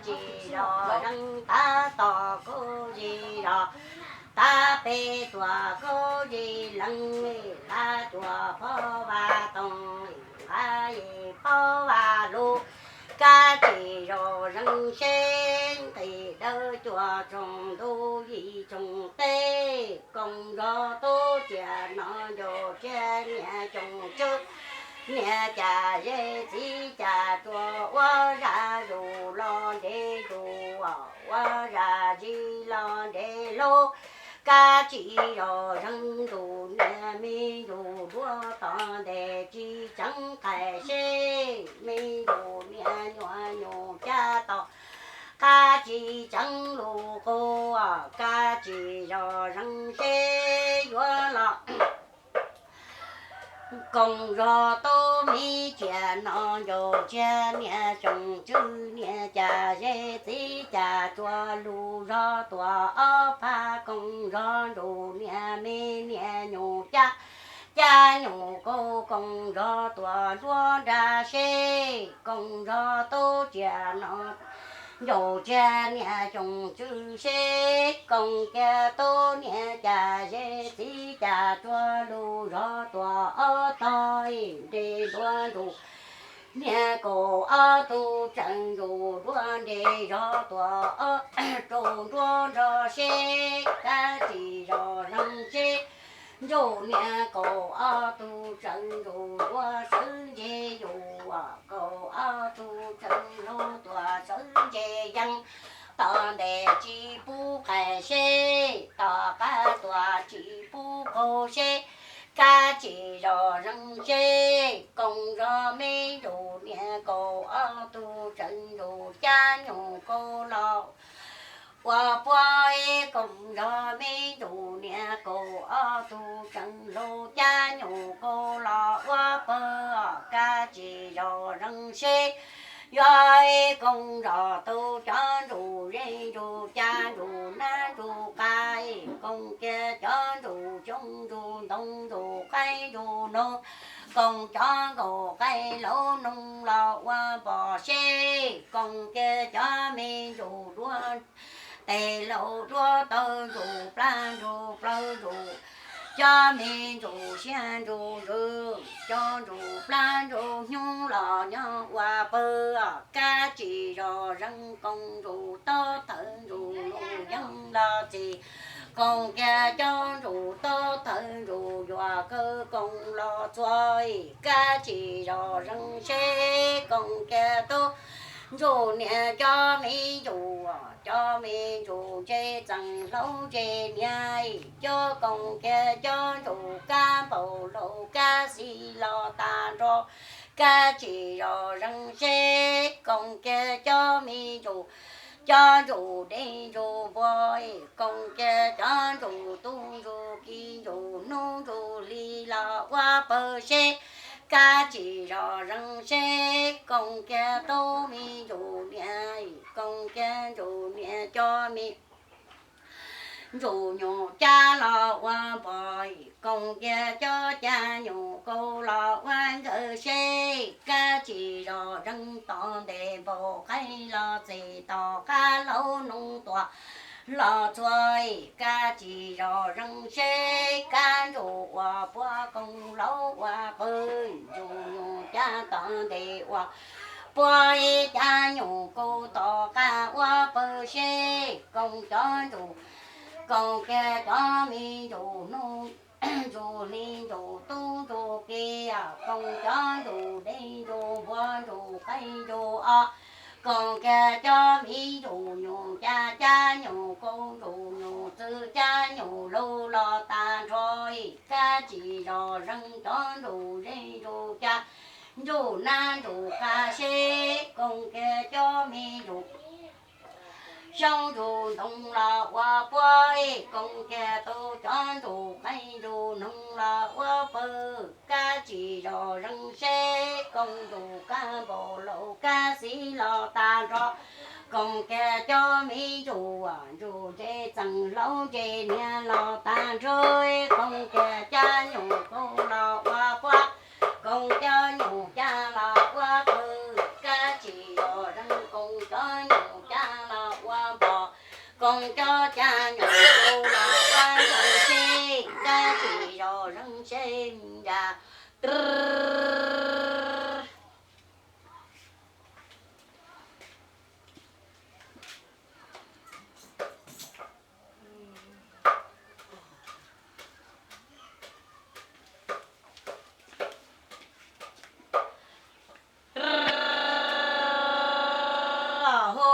tsis zos zeej tab tom kuj tsis zos, tab peb tuam kuj tsis lees, tab tuam phob vaj toog, nqab yim phob vaj lug, kab tsis zos zeej seb nqis dawb cuaj tsoom ntuj yim tsoom teb, koom zos tub tsiaj no ncaus tsiaj niam xyoo tswb, niam cas zej txiv cas tsuas ua zaj zus los ntev zus, ua zaj zis los ntev lug, kab tsis zos zeej ntsuj niam me ntsuj duab tom ntej tsis tseev qais seb me ntsuj niam nyuam nyuj cab tau, kab tsis tseev lug qub, kab tsis zos zeej seb yuav los koom zos tub me tsiaj no ncaus tsiaj niam xyoo tswb, niam cas zej txiv cas tsuas lug zog tuam ob phav, koom zos ntsuj niam me niam nyuj cab, cab nyuj kaus, koom zos tuam nruab nrag seb koom zos tub tsiaj no ncaus tsiaj niam xyoo tswb seb koom kiag tub niam cas zej txiv cas tsuas lug zog tuam ob tog, nres duab ntsuj niam kaus ob tug tseem ntsuj duab nres zog tuam ob tug nruab nrag seb kab tsis zos zeej seb ntsuj niam kaus ob tug tseem ntsuj duab sawv ntseg yus, kaus ob tug tseem lug tuam sawv ntseg yees, tom ntej tsis pub qais seb, tom qab tuam tsis pub qaug seb, kab tsis zos zeej seb koom zos me ntsuj niam kaus ob tug tseem ntsuj cab nyuj kaus los ua puab, koom zos me ntsuj niam kaus ob tug tseem lug cab nyuj kaus los ua pawg, kab tsis zos zeej seb yuav koom zos tub cov ntsuj zej ntsuj ca ntsuj nab ntsuj qab, koom kiag cov ntsuj xyoob ntsuj ntoo ntsuj qaib ntsuj noog, koom cov nkaus qaib laus noog los ua npog seb, koom kiag cov me ntsuj duab tes laus duab taw ntsuj plab ntsuj plawv ntsuj, cov me ntsuj siab ntsuj ntsws, cov ntsuj plab ntsuj hnyuv los nyob ua pawg, kab tsis zos zeej koom ntsuj tob thawv ntsuj lug yeeb los txi, koom kiag cov ntsuj tob thawv ntsuj yuam kawg koom los txhua, kab tsis zos zeej seb koom kiag tub ntsuj niam cov me ntsuj, cov me ntsuj ntse txeem hlau ntse niam, cov koom kiag cov ntsuj kab npaum laus kab xis los tag nrho, kab tsis zos zeej seb koom kiag cov me ntsuj, cov ntsuj dej ntsuj npua, koom kiag cov ntsuj tub ntsuj ki ntsuj hnub ntsuj hli los ua pawg seb, kab tsis zos zeej seb koom kiag tub me ntsuj niam, koom kiag ntsuj niam cov me ntsuj nyuj cab los ua npog, koom kiag cov cab nyuj kaus los ua nkawg seb, kab tsis zos zeej tom ntej npaum qaib los txi tom qab laus noog tuam los txhua, kab tsis zos zeej seb kab ntsuj ua puab koom laus ua pawg, ntsuj nyuj cab tom ntej ua puab, cab nyuj kaus tom qab ua pawg seb, koom cov ntsuj, koom kiag cov me ntsuj hnub ntsuj hli ntsuj tub ntsuj ki, koom cov ntsuj dej ntsuj npua ntsuj qaib ntsuj os, koom kiag cov me ntsuj nyuj cab cab nyuj kaus ntsuj nyuj txwv cab nyuj lug los tag nrho, kab tsis zos zeej cov ntsuj zej ntsuj ca ntsuj nab ntsuj qab seb, koom kiag cov me ntsuj xyoob ntsuj ntoo los ua puab, koom kiag tub cov ntsuj qaib ntsuj noog los ua pawg, kab tsis zos zeej seb koom ntsuj kab npaum laus kab xis los tag nrho, koom kiag cov me ntsuj, ntsuj ntse txeem hlau ntse niam los tag nrho, koom kiag cab nyuj kaus los ua puab, koom cov nyuj cab los ua pawg, kab tsis zos zeej koom cov nyuj cab Zoo cov caj nyoos tus los ua zoo seb, kab tsis zos zoo seb ya. Hu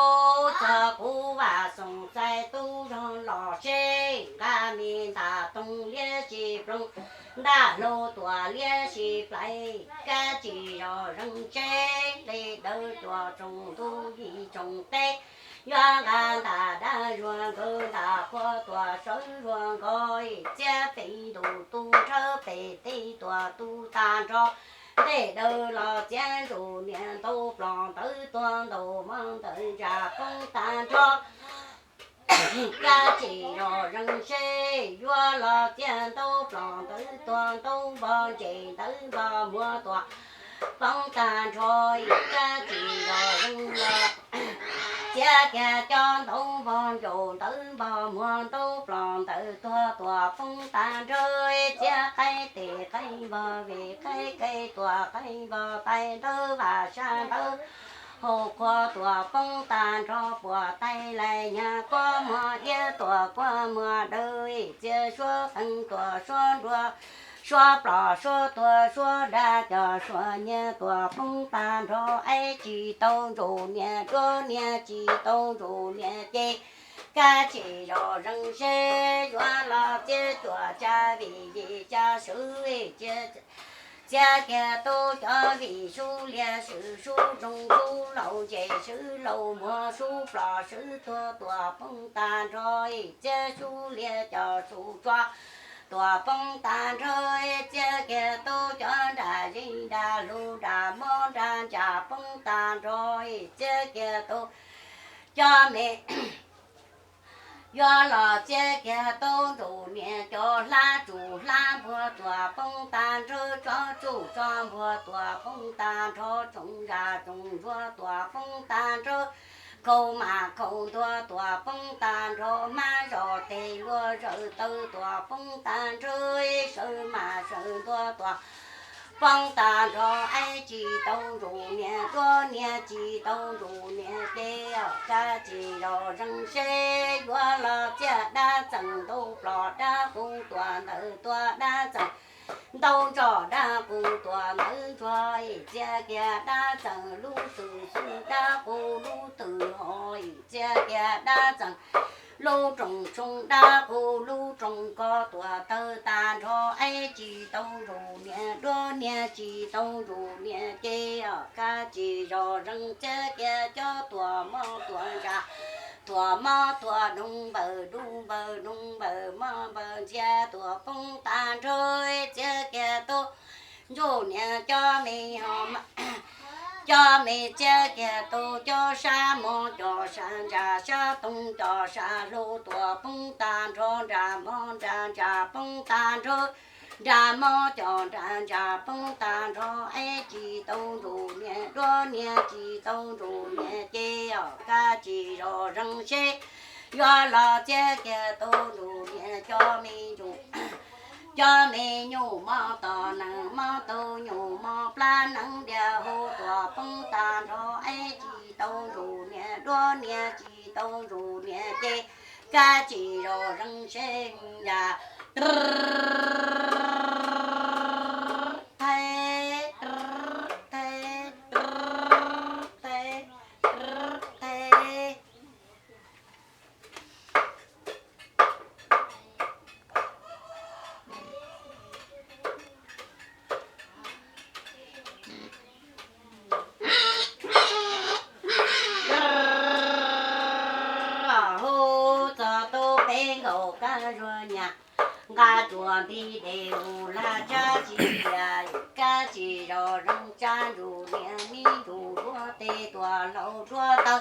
txog kuv Vaj Xoom Xais tub zog los seb, nqa me ntaj toog liab si ploog, ntaj hlau tuam liab si plais, kab tsis zos zoo seb, nqe dawb tuam tsoom ntuj yim tsoom teb, yuav nqa ntaj dab zuag nkawd ntaj qhua tuam sawv zuag nkawd, txiab feem ntuj tu tshawb pem teb tuam tu tag nrho, nqe dawb los txiab ntsuj niam ntau plos ntawd tuag ntau mov ntawd ntsa poob tag nrho. Kab tsis zos zoo seb, yuav los txiab ntau plos ntawd tuag ntau npog ntses ntawd npog muag tuam poob tag nrho, kab tsis zos zoo los txiab kiag cov ntau npog ncaus ntawd npog muag ntau plos ntawd tuag tuam poob tag nrho, txiab qaib tes qaib npog vim qaib kev tuam qaib npog tais ntawd vaj sab ntawd hauv qhua tuam poob tag nrho, puas tais lais nyag kuab muag iab tuam kuab muag dawb, txiab suab qeej tuam suab nruas, suab plos suab tuag suab dab cov suab nyiaj tuam poob tag nrho, aib tsis tau ntsuj niam duab niag tsis tau ntsuj niam ces, kab tsis zos zoo seb, yuav los txiab cuam tsa vim yim tsa swv, txiab kiag tub cov vim sub liag swv sub nroog sub laus ntses swv laus muag sub plos swv tuag tuam poob tag nrho, txiab sub liag cov sub tsua tuam poob tag nrho, txiab kiag tub cov nra zeb nra lug nra mob nra ntsa poob tag nrho, txiab kiag tub cov me yuav los txiab kiag tub ntsuj niam cov hlab tsuj hlab npuag tuam poob tag nrho, tsob tsuj tsob npuag tuam poob tag nrho, tsoom zaj tsoom ntsuag tuam poob tag nrho, khau mas khau ntuag tuam poob tag nrho, hmab zos tes luag zawm taw tuam poob tag nrho, sawv mas sawv ntuag tuam poob tag nrho, aib tsis tau ntsuj niam duab niag tsis tau ntsuj niam ces, kab tsis zos zoo seb, yuav los txiab dab txeem ntau plos dab qus tuam ntawd tuag dab txeem ntau ntsos dab qus tuam ntawd ntsuag, txiab kiag dab txeem lub twm xwb dab qus lub twm hos, txiab kiag dab txeem lub rooj tshoob dab qus lub rooj kos tuam tawg tag nrho, aib tsis tau ntsuj niam duab niag tsis tau ntsuj niam ces, kab tsis zos zoo txiab kiag cov tuam mob tuam ntsa, tuam mob tuam doog npawg dub npawg doog npawg mob npawg ntxhias tuam poob tag nrho, txiab kiag tub ntsuj niam cov me ho cov me txiab kiag tub cov sab mob cov sab ntsa sab toog cov sab hlau tuam poob tag nrho, nra mob nra ntsa poob tag nrho, nra mob cov nra ntsa poob tag nrho, aib tsis tau ntsuj niam duab niag tsis tau ntsuj niam ces, kab tsis zos zoo seb, yuav los txiab kiag tub ntsuj niam cov me ntsuj cov me nyuj mob tom nees mob taug nyuj mob plab nees diaj hu tuam poob tag nrho, aib tsis tau ntsuj niam duab niag tsis tau ntsuj niam ces, kab tsis zos zoo seb ya. Hu txog tub peb nkaus kab zuag nyas, nqa tsuas nti dej hu lag tshab tsis tias, kab tsis zos zoo tshab ntsuj niam me ntsuj duab tes tuam hlau duab taw,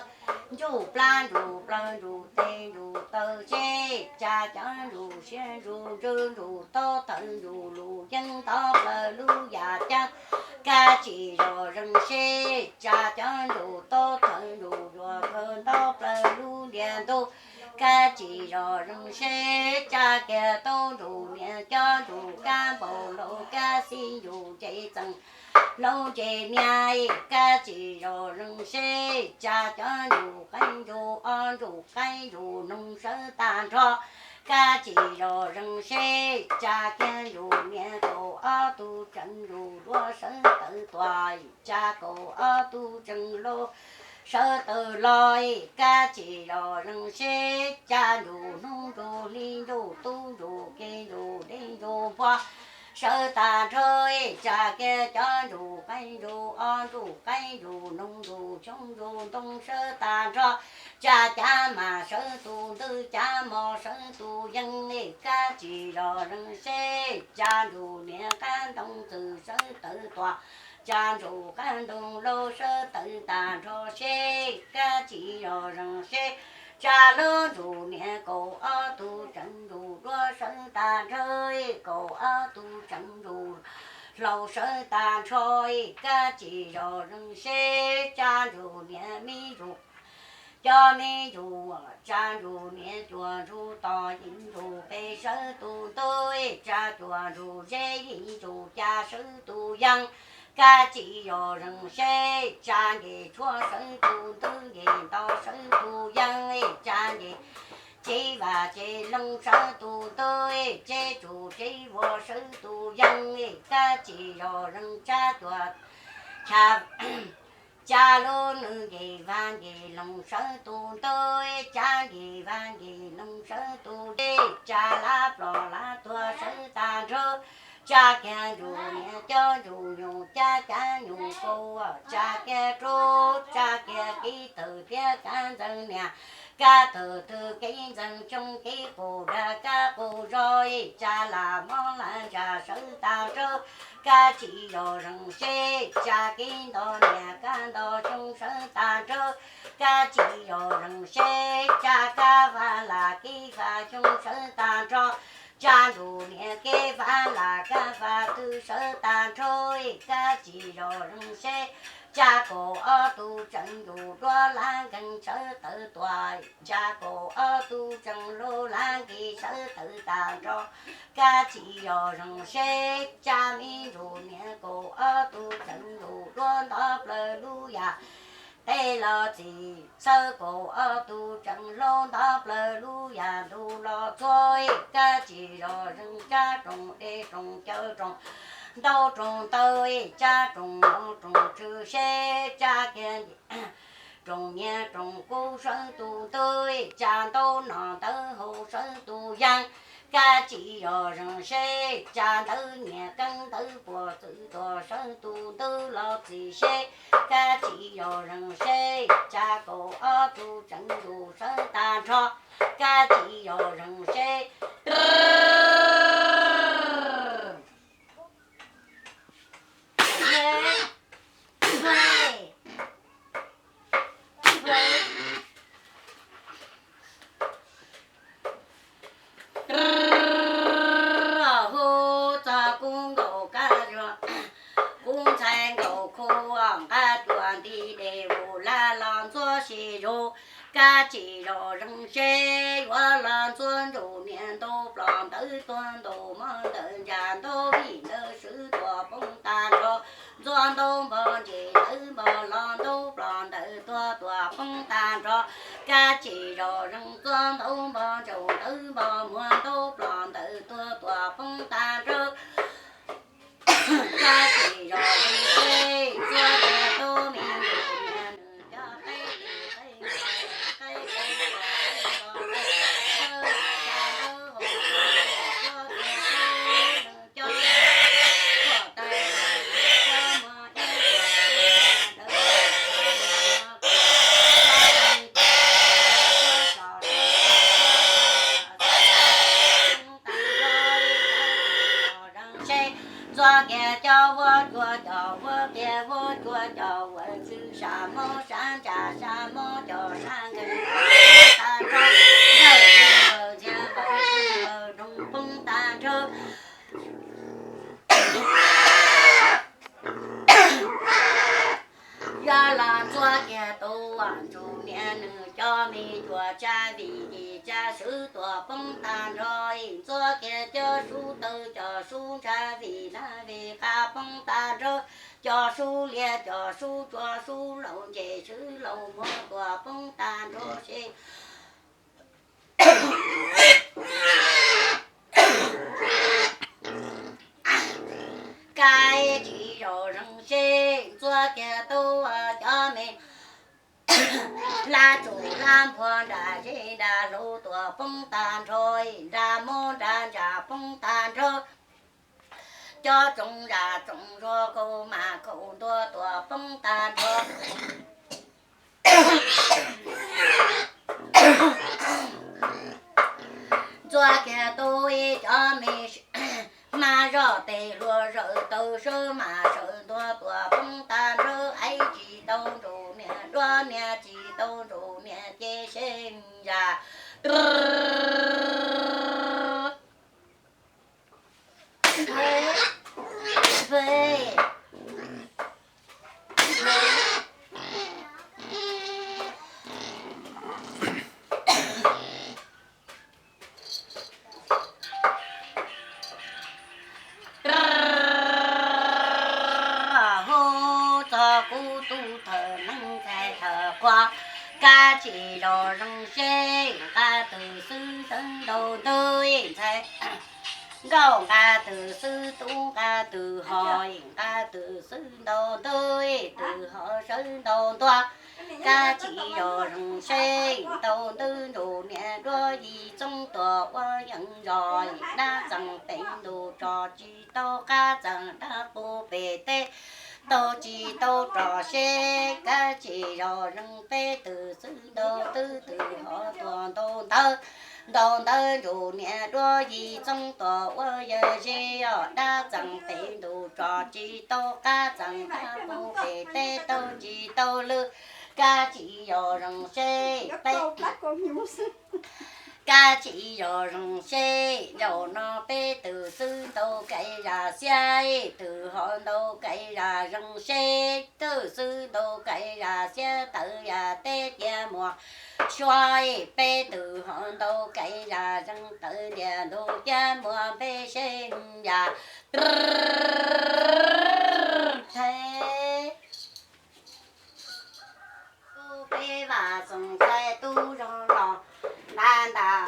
ntsuj plab ntsuj plawv ntsuj tes ntsuj taw seb, tsa cov ntsuj siab ntsuj ntsws ntsuj tob thawv ntsuj lus yeeb nto plaws lub yam ceeb, kab tsis zos zoo seb, tsa cov ntsuj tob thawv ntsuj zuag khaws nto plaws lub ntiag ntug, kab tsis zos zoo seb tsa kiag tub ntsuj niam cov ntsuj kab npau laus kab xib ntsuj nce txeem laus nce niam, kab tsis zos zoo seb tsa cov ntsuj qeeb ntsuj ob ntsuj qeeb ntsuj noog sawv tag nrho, kab tsis zos zoo seb tsa kiag ntsuj niam kaum ob tug tseem ntsuj duab sawv tawm tuaj, tsa kaum ob tug tseem laus sawv tawm los, kab tsis zos zoo seb tsa ntsuj hnub ntsuj hli ntsuj tub ntsuj kiv ntsuj dej ntsuj npua sawv tag nrho, tsa kiag cov ntsuj qeeb ntsuj ob ntsuj qeeb ntsuj noog ntsuj xyoob ntsuj ntoo sawv tag nrho, tsa cav mas sawv tus ntub cav mos sawv tus yeeb, kab tsis zos zoo seb tsa ntsuj niam qab ntoo txwm sawv tawm tuaj, tsa ntsuj qab ntoo laus sawv tawm tag nrho seb, kab tsis zos zoo seb tsa lub ntsuj niam kaum ob tug tseem ntsuj duab sawv tag nrho, kaum ob tug tseem ntsuj hlau sawv tag nrho, kab tsis zos zoo seb tsa ntsuj niam me ntsuj cov me ntsuj, tsa ntsuj niam cuaj ntsuj tos yim ntsuj peb sawv tus ntub, tsa cuaj ntsuj zeb yim ntsuj cas sawv tus yeeb, kab tsis zos zoo seb tsa nce tshuaj sawv tus ntub nce nto sawv tus yeeb, tsa nce tsev vaj tsev loog sawv tus ntub, tsev tsuj tsev vuas sawv tus yeeb, kab tsis zos zoo tsa cuaj chav tsa lub nws nce vaj nce loog sawv tus ntub, tsa nce vaj nce loog sawv tus dej, tsa lav plos lav tuag sawv tag nrho, tsa kiag ntsuj niam cov ntsuj nyuj cab cab nyuj kaus, tsa kiag rub, tsa kiag kev tawg thiab kab ntxeev niam, kab tawg twg kev ntxeev xyoo kev qus dag kab qus zog, tsa lam mob lam ntsaj sawv tag nrho, kab tsis zos zoo seb tsa kev nto niam kab nto xyoo sawv tag nrho, kab tsis zos zoo seb tsa kab vaj lam kev vaj xyoo sawv tag nrho, tsa ntsuj niam kev vaj lam kab vaj twg sawv tag nrho, kab tsis zos zoo seb tsa kaum ob tug tseem ntsuj duab lab nkeeg sawv tawm tuaj, tsa kaum ob tug tseem laus lab nkeeg sawv tawm tag nrho, kab tsis zos zoo seb tsa me ntsuj niam kaum ob tug tseem ntsuj duab ntov plaws lub yam teb los txim, txhawb kaum ob tug tseem laus ntov plaws lub yam ntuj los txhua, kab tsis zos zoo tsa rooj dej rooj cawv rooj ntaub rooj ntawv, tsa rooj mov rooj tswv seb tsa kiag rooj nyiaj rooj kub sawv tus ntub, tsa ntaub no ntawv haus sawv tus yeeb, kab tsis zos zoo seb tsa ntawv nyiaj keeb ntawv puas txwv tuag sawv tus ntub los txim seb, kab tsis zos zoo seb tsa kaum ob tug tseem ntsuj sawv tag nrho, kab tsis zos zoo seb Hu txog kub nkaus kab zuag, kub ntxhais nkaus khu, nqa cuag nti dej vus laj los ntxuav si zug, kab tsis zos zoo seb yuav los ntxuav ntsuj niam ntaub plos ntawv tuag ntaub mov ntawv ntsaj ntaub vij ntawv swv tuag poob tag nrho, ntxuav ntaub npog ntsis ntawv npog los ntaub plos ntawv tuag tuag poob tag nrho, kab tsis zos zoo ntxuav ntaub npog ntsaum ntawv npog muag ntaub plos ntawv tuag tuag poob tag nrho, kab tsis zos zoo seb ntxuav tiag tub me ntsuj niam nws cov qeb tis qeb npog qeb qeb npog qeb npog qeb npog ntawv hauv ntsuav tiag tub nws cov tuaj tag los nws cov muag ib yam ntawd ntawv ntawv ntawv ntawv ntawv ntawv ntawv seb ntxuav kiag cov vuab cua cov vuab tiag vuab cua cov vuab tswv sab mob sab ntsaj sab mob cov sab nkeeg tag nrho, nkaum nkaus ntxhias nkaus nkaus nroog poob tag nrho. Yuav los ntxuav kiag tub ntsuj niam nws cov me cuam tsab vim ces tsab swb tuam poob tag nrho, ntxuav kiag cov sub taw cov sub ntshav vim nab vim qab poob tag nrho, cov sub liab cov sub tsuag sub laus ntses swb laus muag tuam poob tag nrho seb kab tsis zam zees seb ntxuav kiag tau cov me hlab tsum hlab nphuag nram zeb nram hlau tuam poob tag nrho, nram mob nram ntsa poob tag nrho, cov tsoos zam tsoos zog kaus mas kaus ntua tuam poob tag nrho. Ntxuav kiag tau cov me hmab zoj tes hluas zawm taw sawv mas sawv ntua tuam poob tag nrho, aib tsis tau nraum niag duab niag tsis tau nraum niag ces seb zam Hu txog kuv tus thawm neeb ntxhais thawm quav, kab tsis zam zees seb nqa twm xwb xeeb ntau ntws ntxhais nkauj, nqa twm xwb tub nqa twm hos, nqa twm xwb ntau ntws twm hos sawv ntau ntua, kab tsis zam zees seb ntau ntws nraum niag duab yim txoob tuam ua yeej zos, dab txees pem ntuj tso tsis tau, qab txees dab qus pem teb taug tsis tau, rov seb kab tsis zam zees peb twm xwb ntau ntws twm hos tuam ntau ntawd, ntau ntawd nraum niag duab yim txoob tuam ua yeej zos, dab txees pem ntuj tso tsis tau, qab txees dab qus pem teb taug tsis tau lawm, kab tsis zam zees seb peb kab tsis zam zees seb zaum no peb twm xwb ntau kais zam xiab, twm hos ntau kais zam zees seb twm xwb ntau kais zam xiab, tawv yam teb cia muag sua, peb twm hos ntau kais zam zees, tawv ntiag ntug cia muag npe seb yam teb. Tub peb vam xoom txhais tub zog los nta ntam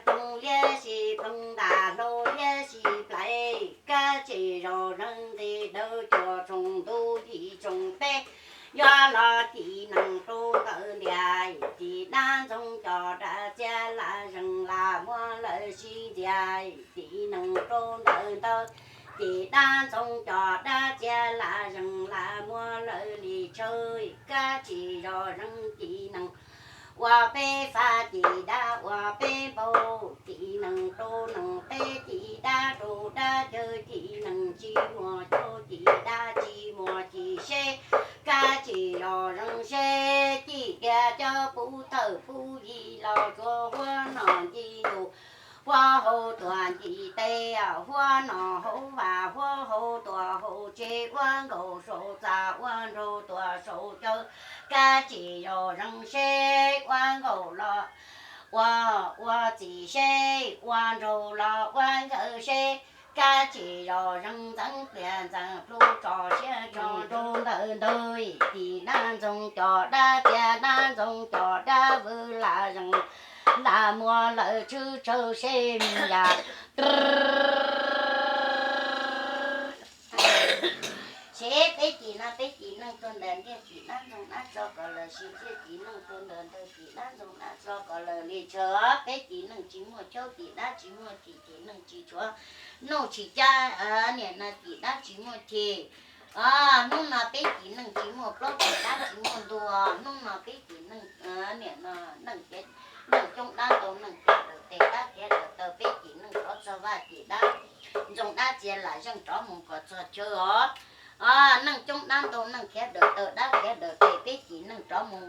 ploog liab si ploog ntam hlau liab si plais, kab tsis zam zees nqis dawb cuag tsoom ntuj yim tsoom teb, yuav los tim nees rau ntawm ntias tim dab ntxoov cov dab txiag lam zees lam muab lawv sib ntxias, tim nees rau ntawm ntawd tim dab ntxoov cov dab txiag lam zees lam muab lawv li tsawg, kab tsis zam zees tim nees ua peb faj tim dab ua peb npau, tim nees rau nees peb tim dab rau dab cawg, tim nees tsis muaj cawg tim dab tsis muaj cim seb, kab tsis zam zees seb cim tias cov puv thawj puv yim los tsuas huab nom nci ntus, huab hauv tuam nci tes, huab nom hauv vas, huab hauv tuam hauv tsev, ua nkaus saum txaj ua nraug tuam saum cawv, kab tsis zam zees seb ua nkaus los ua, ua txim seb ua nraug los ua nkawg seb, kab tsis zam zees ntxeev pliag ntxeev plhu tso siab tso nraug ntawm ntug, tim dab ntxoov cov dab txiag dab ntxoov cov dab vwm lam zees lam muab lawv tshwj tsawg seb yam Seb peb cim no peb cim neej tuaj ntawm ntiaj tim dab ntxoog dab tso kom lawv sis ntiaj tim neej tuaj ntawm ntug tim dab ntxoog dab tso kom lawv li tsawg. Peb cim neej tsis muaj caub tim dab tsis muaj cim, cim neej tsis tshuav nuj tsis cab, niam no tim dab tsis muaj ceg. Hnub no peb cim neej tsis muaj plaub tim dab tsis muaj ntuag. Hnub no peb cim neej, niam no neej, neej coob dab ntau neej khiav dawm tes dab khiav dawm taw, peb cim neej rov txog vaj cim dab ntxoog dab txia lam zeej rov mus kom txog chaw os. Neej coob dab ntau neej khiav dawm taw dab khiav dawm tes, peb cim neej rov mus,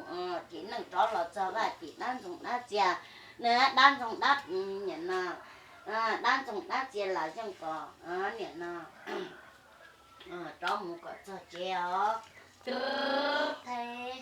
cim neej rov los txog vaj cim dab ntxoog dab txia, dab ntxoog dab, niam no, dab ntxoog dab txia lam zeej kom, niam no, rov mus kom txog tsev os. Theb.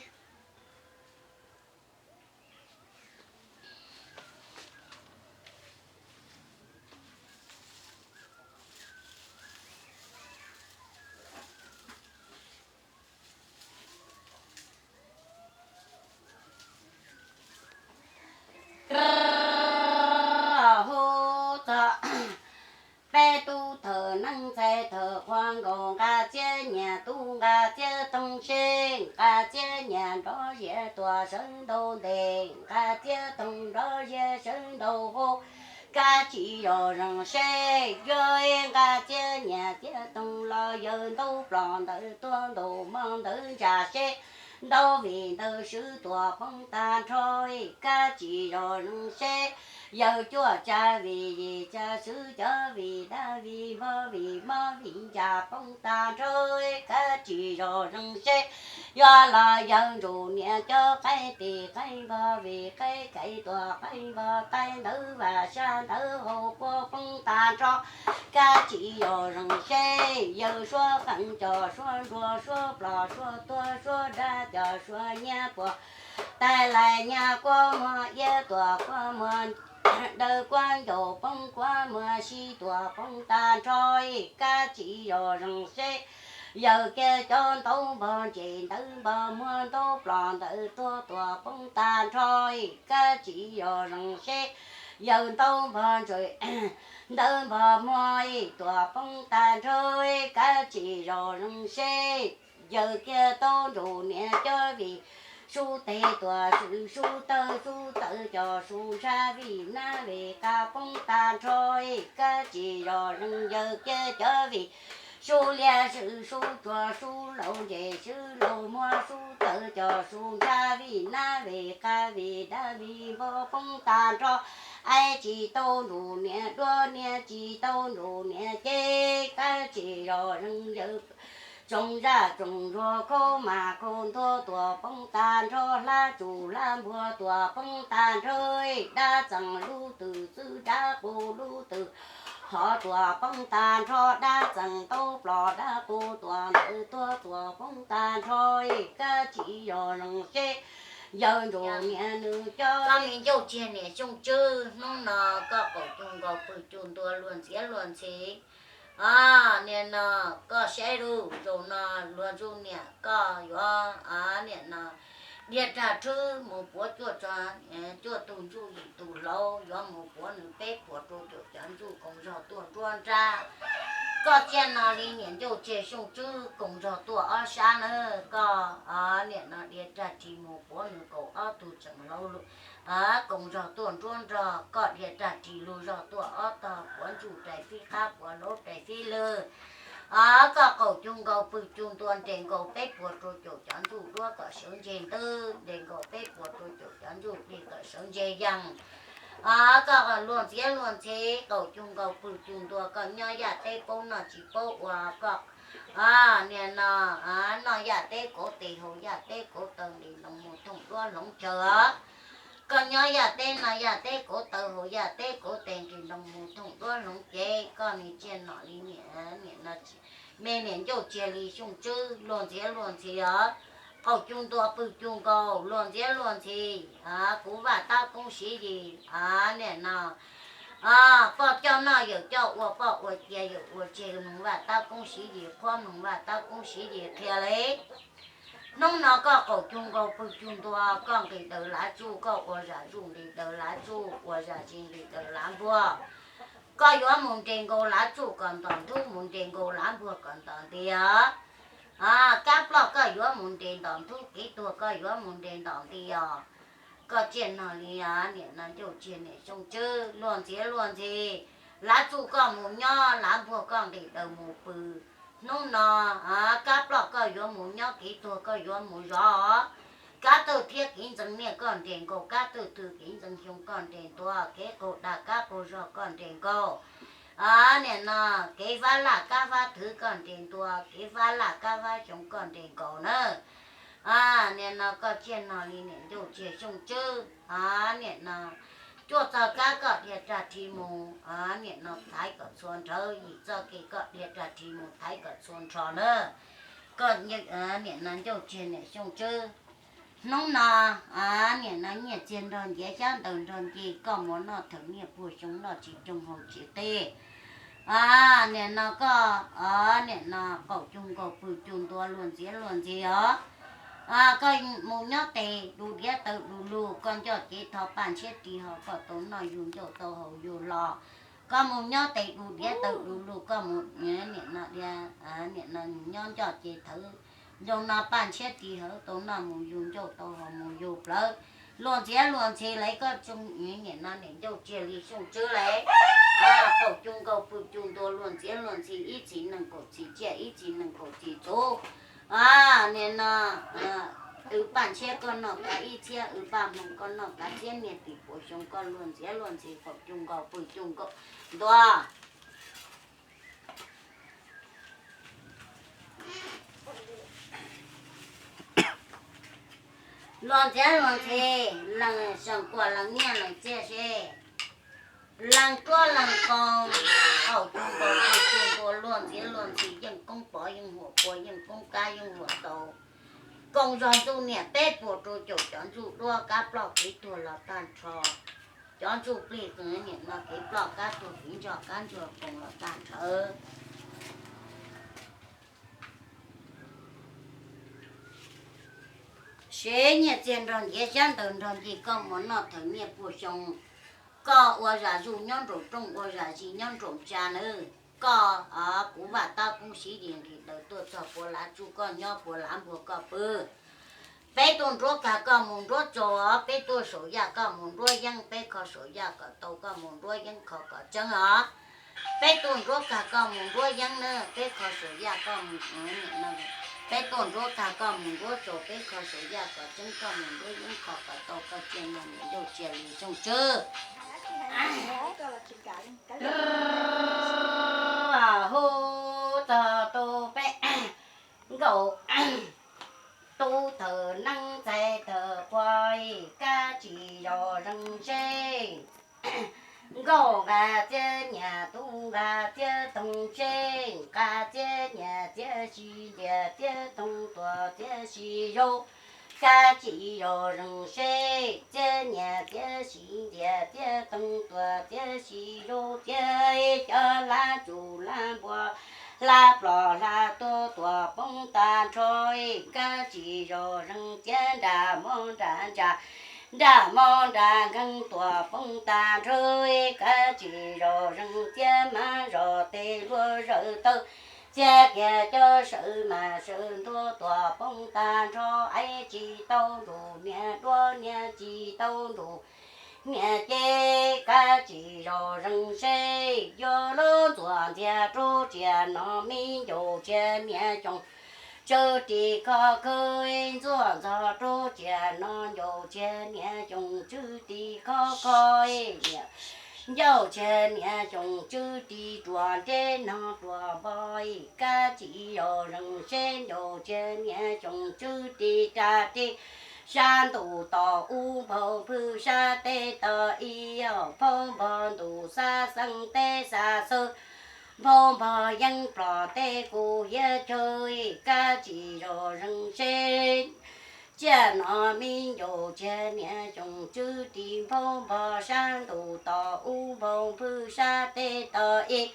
sawv ntaus ntes, nqa txiab toog nrov ziab sawv ntaus hau, kab tsis zog zeeg seb, yog nqa txiab nyias txiab toog los yawg ntaub plos ntawd tuaj ntaus mog ntawd ntsa seb, ntaub vim ntawd swb tuam poob tag nrho, kab tsis zog zeeg seb, yawg cuaj tsa vim yim tsa swb cov vim dab vim npog vim mob vim ntsa poob tag nrho, kab tsis zog zeeg seb, yog los yawg ntsuj niam cov qaib tis qaib npog vim qaib kais tuam qaib npog qaib ntawd vam sab ntawd hau quaj poob tag nrho, kab tsis zog zeeg seb, yawg suab qeej cov suab ntsuag suab plos suab tuag suab dab cov suab nyiaj puas tais lais nyab kuab muag iab tuam kuab muag dawb kuab ncaus poob kuab muag sib tuam poob tag nrho, kab tsis zog zeeg seb, yawg kiag cov ntaub npog ntses ntawd npog muag ntaub plos ntawd tuag tuam poob tag nrho, kab tsis zog zeeg seb, yawg ntaub npog ntses ntawd npog muag tuam poob tag nrho, kab tsis zog zeeg seb, yawg kiag tau nrug niam cov vim sub teg tuam sub tawg sub tawv cov sub ntshav vim nab vim qab poob tag nrho, kab tsis zog zeeg yawg kiag cov vim sub liab sub tsuag sub laus ntses sub laus muag sub tawv cov sub ntshav vim nab vim qab vim dab vim npog poob tag nrho, aib tsis tau nrug niam duab niam tsis tau nrug niam ces, kab tsis zog zeeg yawg tsoom zaj tsoom ntsuag khaub mas khaub ntuag tuam poob tag nrho, hlab tsuj hlab npuag tuam poob tag nrho, dab txeem lub twm txwb dab qus lub twm hov tuam poob tag nrho, dab txeem ntaub plos dab qus tuam ntawd tuag tuam poob tag nrho, kab tsis zog zeeg seb, yawg nrug niam nws cov me ncauj tsiag niam Xyooj Tswb, hnub no koj qaum cug nkaus pw cug ntua luag ntxhiav luag ntxhi. A, niam no, koj saib lug, zaum no luag ntsuj niam koj yuav, a, niam no, dhia rag rhwb mus puav cuaj tsa, cuaj tug ntsuj yim tug hlauv, yuav mus puav nws peb puas rau caum cov ntsuj koom zog tuaj nruab nrab. Koj tsiaj no li niam ncauj tsiag Xyooj Tswb koom zog tuaj ob sab na, koj, a, niam no, dhia rag ris mus puav nws kaum ob tug tseem hlauv lug, a, koom zog tuaj nruab nrog, koj dhia rag ris lug zog tuaj ob tog puav ntsuj rais fib qab puav hlauv rais fib lwg. A, koj qaum cug nkaus pw cug ntua nres nkaus peb puas rau caum cov ntsuj duab kom sawv ntseg ntwb, nres nkaus peb puas rau caum cov ntsuj dlig kom sawv ntseg yees. A, koj luag ntxhiav luag ntxhi, qaum cug nkaus pw cug ntua koj nyob yaj teb paub noj tsis paub ua, koj, a, niam no, a, noj yaj teb kauv tes haus yaj teb kauv taw nqis ntoo mus thooj duab hloov chaw os. Koj nyob yaj teb noj yaj teb kauv taw haus yaj teb kauv tes nqis ntoo mus thooj duab hloov cev, koj me tsiaj nom li niam, niam no, me niam ncauj tsiag li Xyooj Tswb luag ntxhiav luag ntxhi os. Qaum cug ntua pw cug nkaus luag ntxhiav luag ntxhi, a, kuv Vaj Tab Koob Siv Yis, a, niam no, a, poj coj noj yawm coj ua poj ua cia yawm ua tseg mloog Vaj Tab Koob Siv Yis qhuab mloog Vaj Tab Koob Siv Yis qhia li. Hnub no koj qaum cug nkaus pw cug ntua koj nqis daws lav tsuj, koj ua zam zuj nqis daws lav tsuj, ua zam zis nqis daws lav npuag. Koj yuav mus nres nkaus lav tsuj kom ntom ntub, mus nres nkaus lav npuag kom ntom nti os. A, kab ploj koj yuav mus nres ntom ntub, kev tuag koj yuav mus nres ntom nti os. Koj tsiaj nog li, a, niam no ncauj tsiag niam Xyooj Tswb luag ntxhiav luag ntxhi. Lav tsuj koj mus nyob, lav npuag koj nqis daws mus pw. Hnub no, a, kab ploj koj yuav mus nyob, kev tuag koj yuav mus zov os. Kab tawg thiab kev ntxeev niaj koj nres nkaus, kab tawg twg kev ntxeev xyoo koj nres ntua, kev qaug dag kab qaug zog koj nres nkaus. A, niam no, kev fab laj kab fab thwv koj nres ntua, kev fab laj kab fab xyoo koj nres nkaus na. A, niam no koj tsiaj nog li niam ncauj tsiag Xyooj Tswb, a, niam no, cuaj txog kab koj dhia rag ris mus, a, niam no thaiv kom txhua nrhawv, yim txoj kev koj dhia rag ris mus thaiv kom txhua nrho na. Koj, a, niam no ncauj tsiag niam Xyooj Tswb. Hnub no, a, niam no nyiaj txiag nrog nciav xyab ntawv nrog nce, koj mus noj thawm niaj puag xyoo noj tsis coo haus tsis qig. A, niam no koj, a, niam no qaum cug nkaus pw cug ntua luag ntxhiav luag ntxhi os. A, koj mus nyob tes du diav taw du lug, koj ncoj cev thov paj ntshiab ris ho koj tau noj yug ncauj tau haus yug hlo. Koj mus nyob tes du diav taw du lug, koj mus, niam no, niam no nyob ncoj ces thawv Zoo no Paj Ntshiab tis hawv tau noj mus yug ncauj tau haus mus yug plawv, luag ntxhiav luag ntxhi lawv koj tsoom niam no niam ncauj tsiag li xyooj tswb lawm. Qaum cu nkaus pw cu ntua luag ntxhiav luag ntxhi ib txhis nees kaum txhis tsiaj ib txhis nees kaum txhis txhuv. Niam no, wb Paj Ntshiab koj noj kav ib txhiab, wb Paj Hmoo koj noj kav txhiab, niag tim puas xyoo koj luag ntxhiav luag ntxhi qaum cu nkaus pw cu nkaus ntua. Luag ntxhiav luag ntxhi, lees seem kuam lees nyiaj lees txiaj seb, lees ruab lees qoo, qaum cu nkaus pw cu ntua luag ntxhiav luag ntxhi yeej koob pov yeej huam pua yeej koob kab yeej huam tau. Koom zog ntxuj niam peb puas rau caum cov ntxuj duab kab ploj kev tuag los tag nrho. Cov ntsuj plig qws niam no kev ploj kab tuag kev ntsog kab ntsog koom los tag nrho. Sev nyiaj txiag nrog ntiav xyab ntawv nrog ncig koj mus noj thawm nyiaj puag xyoo. Koj ua zam zuj nyob nraum rooj ua zam zis nyob nraum tsa nawb. Koj, kuv vaj tab koob siv dis nqis daws tuaj txog puas lav tsuj koj nyob puas lav npuag koj pw. Peb tuaj nruab kag koj mus nruab tsaus, peb tuaj saum yaj koj mus nruab yeeb, peb kho saum yaj kom tau koj mus nruab yeeb kho kom tseeb os. Peb tuaj nruab kag koj mus nruab yeeb na, peb kho saum yaj koj mus, peb tuaj nruab kag koj mus nruab tsaus, peb kho saum yaj kom tseeb koj mus nruab yeeb kho kom tau koj tsiaj noj niam ncauj tsiag li xyooj tswb. Hu txog tu peb nkaus tub thawm neeb ntxhais thawm quas, kab tsis zog zeeg seb. Nkauj nqa txiab nyias tub nqa txiab toog seb, nqa txiab nyias txiab sib ntias txiab toog tuam txiab sib zaug, kab tsis zog zeeg seb. Txiab nyias txiab sib ntias txiab toog tuam txiab sib zaug, txiab cov hlab tsuj hlab npua, hlab plom hlab tuag tuam poob tag nrho, kab tsis zog zeeg. Txiab nram mos nram ntsa, nram mos nram nkeeg tuam poob tag nrho, kab tsis zog zeeg. Txiab mab zog tes luag zawm tawg, txiab kiag cov sawv mas sawv ntuag tuam poob tag nrho, aib tsis tau nrug niag duab niag tsis tau nrug niag cev, kab tsis zog zeeg seb. Yuav lub ntxuag ntxiag rub tsia no me ncaus tsia niag xyoo tswb ris kho khwb, ntxuag ntxog rub tsia no ncaus tsia niag xyoo tswb ris kho kho, niam ncauj tsia niag xyoo tswb ris ruam nreb no ruam npo, kab tsis zog zeeg seb. Ncaus tsia niag xyoo tswb ris raj ris sab ntuj tom ub, nphau npwg sab teb tom ib, nphau npog ntuj xab xeeb teb xab xwb, nphau npog yeeb plom teb kuv hiab chaw, kab tsis zog zeeg seb. Tsiaj no me ncaus tsia niag xyoo tswb ris, nphau npog sab ntuj tom ub, nphau npwg sab teb tom ib,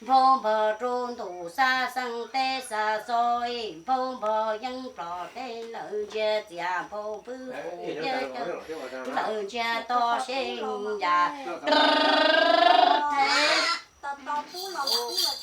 nphau npog rau ntuj xab xeeb teb xab xo, nphau npog yeeb plom teb lawv ntsia txias, nphau npwg kuv hiab chaw lawv ntsia to seb ncas.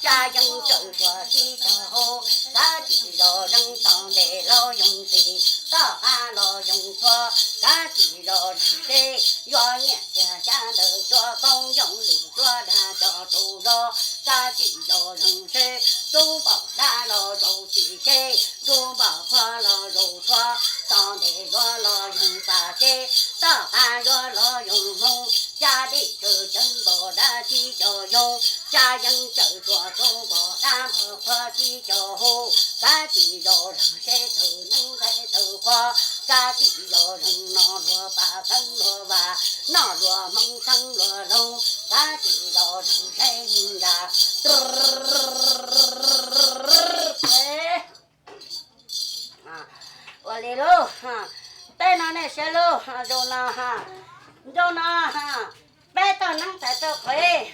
Tsa yeeb tsawm tuag tib tag hau, kab tsis zog zeeg. Tom ntej los yoo txiv, tom qab los yoo txhua, kab tsis zog zeeg seb. Yuav nyiaj txiag xyab ntawv cuab koob yooj lwm cuab dag cov tsaus zog, kab tsis zog zeeg seb. Tub npog dab los zaum txim seb, tub npog qhua los zaum txhua. Tom ntej yuav los yoo txaj seb, tom qab yuav los yoo hmoo. Xyab dej tsawg ceev npaum dab tsis cov yoo, tsa yeeb tsawm tuag tub npog dab npog qhua tsis cov hau. Kab tsis zog zeeg seb, thawm neeb ntxhais thawm quas, kab tsis zog zeeg. Noj luag pam xeeb luag vam, noj luag hmoo xeeb luag loog, kab tsis zog zeeg seb. Ncas. Ua li lauj, tej no nej saib lauj, zoo no, zoo no, peb tog neeb tais tog qhuav,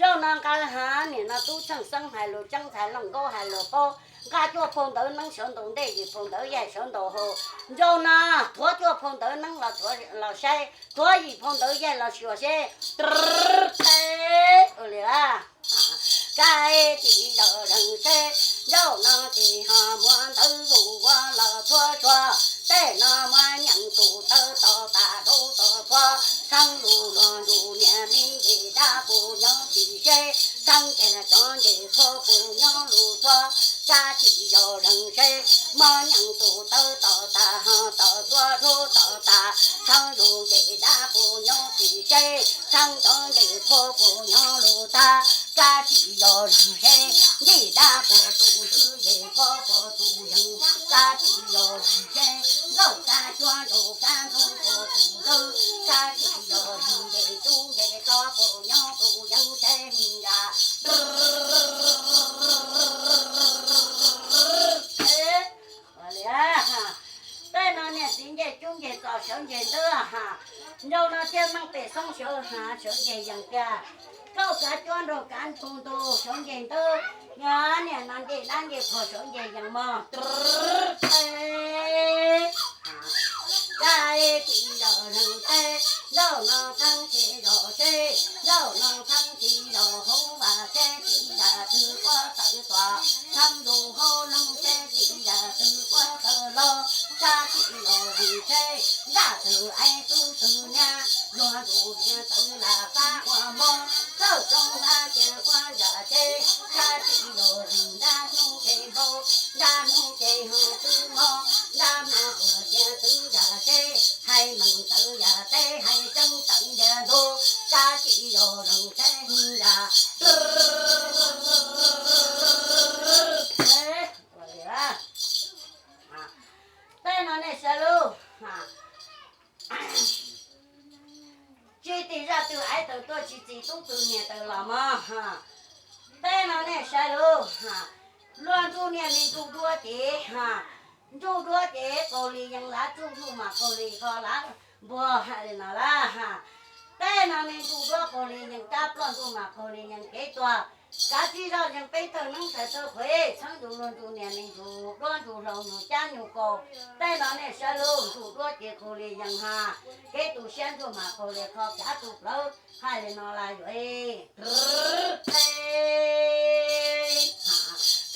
zoo no nqa ha. Nim no tub txheej xeeb hais lus tseeb, ntxhais Looj Nkaub hais lus paub, nqa cuaj phau ntawv neeb sawv ntaus ntej, yim phau ntawv yaig sawv ntaus hauv. Zoo no, thuav cuaj phau ntawv neeb los thuav los saib, thuav yim phau ntawv yaig los xyuas seb. Ua li lauj. Kab tsis zog zeeg seb, Zaum no ces ho muab ntawv zus ua los txhua txhua, tej no muab nyeem tus tawv tom tas rau tom txhua, txheeb lus luag ntuj niam me nce dab puas nyob tsis seb, txheeb kiag cov nce txhua puas nyob lus txhua, kab tsis yog leeg seb, muab nyeem tus tawv tom tas ho tom txhua rau tom tas, txheeb lus nce dab puas nyob tsis seb, txheeb cov nce txhua puas nyob lus tag, kab tsis yog leeg seb, nce dab puas tus ntxwv nce txhua puas tus yees, kab tsis yog leeg seb, nkauj kab cuab nraug kab ntxoog puas tus ntxwv, kab tsis yog leeg nce cub nce txhua puas nyob tus yees seb yam. Tej no niam txiv nce cub nce txos sawv nce ntawd ha, nraug no thiaj meej pem xoob sawv ha sawv nce yees tiag, nkauj kab cuab nraug kab ntxoog ntu sawv nce ntawd, niam no nce dab nce qhuas sawv nce yees mog. Kab tsis yog leeg seb, zaum no txheeb tsis yog seb, zaum no txheeb tsis yog hauv vaj seb tsis yam twg ua tawv tuam, txheeb lus hauv loog seb tsis yam twg ua tawv loj, kab tsis yog leeg seb, zaj twg aiv tub twg nyab, luag ntuj niam txawv lam qab ua mob, txawj rau npab cia ua yam seb, kab tsis yog leeg nrab hnub ces npau, nrab hnub ces ho twb mob, nrab hmo ua cia twb yam seb, hais meej tawv yam teb hais tseeb tawv ntiag ntug, kab tsis yog leeg seb yam. Tej no nej saib lub, tsis tim zaj twg aiv tawv tuaj tsis tim tub twg niam tawv los mog. Tej no nej saib lub, luag ntsuj niam me ntsuj duab ces, ntsuj duab ces qaug li yees lav tsuj ntsuj mas qaug li kho lav npuag hais li no lawm. Tej no me ntsuj duab qaug li yees kab ploj ntsuj mas qaug li yees kev tuag. Kav tsij zoj yees peb thawj neeb thawj thawj qhuev txheeb ntsuj luag ntsuj niam me ntsuj duab ntsuj hlau nyuag cab nyuag kaus. Tej no nej saib lub, ntsuj duab ces qaug li yees ha, kev tu siab ntsuj mas qaug li kho kav tu plawv hais li no lawm yuav.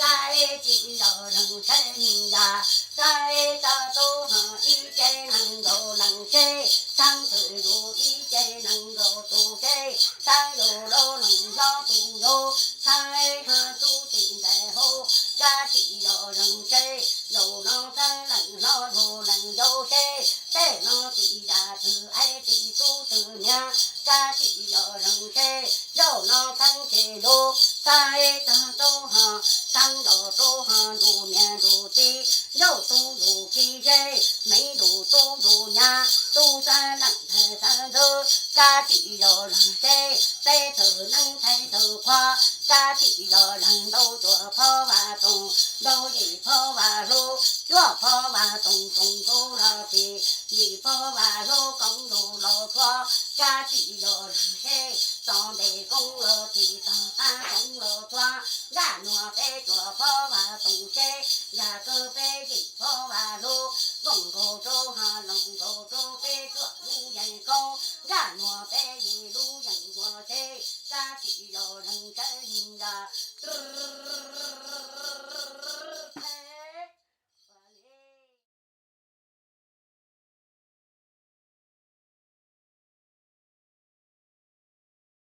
Kab tsis yog leeg seb yam, kab tau tub ho ib ce neeg nkaus leeg seb, txheeb twm yus ib ce neeg nkaus tus seb, txheeb yus lub neej hlob tus yau, txheeb ho tub tim ntxhais hauv, kab tsis yog leeg seb, zaum no txheeb leej hlob dhau leej yau seb, tej no tim yam twg aiv tim tub twg niam, kab tsis yog leeg seb, zaum no txheeb ces lub, txheeb tag rau ho, txheeb nrog rau ho ntuj niam ntuj txiv, ntuj tub ntuj txiv seb, me ntuj tub ntuj nyab, tub xeeb leej ntxhais xeeb ntxwv, kab tsis yog leeg seb, peb thawj neeb thaiv thawj qhua, kab tsis yog leeg ntau cuaj phob vaj toog, ntau yim phob vaj hlub, cuaj phob vaj toog toog nkaus los tim, yim phob vaj hlub koob ntuj los txhua, kab tsis yog leeg seb, txog ntes koob los tim tog qab koob los txhua, nkaj nuag peb cuaj phob vaj toog seb, nkaj kawg peb yim phob vaj hlub, voom nkaus rau ha loos nkaus rau peb cuaj lub yees koob, nkaj nuag peb yim lub yees nkuaj seb, kab tsis yog leeg seb yam.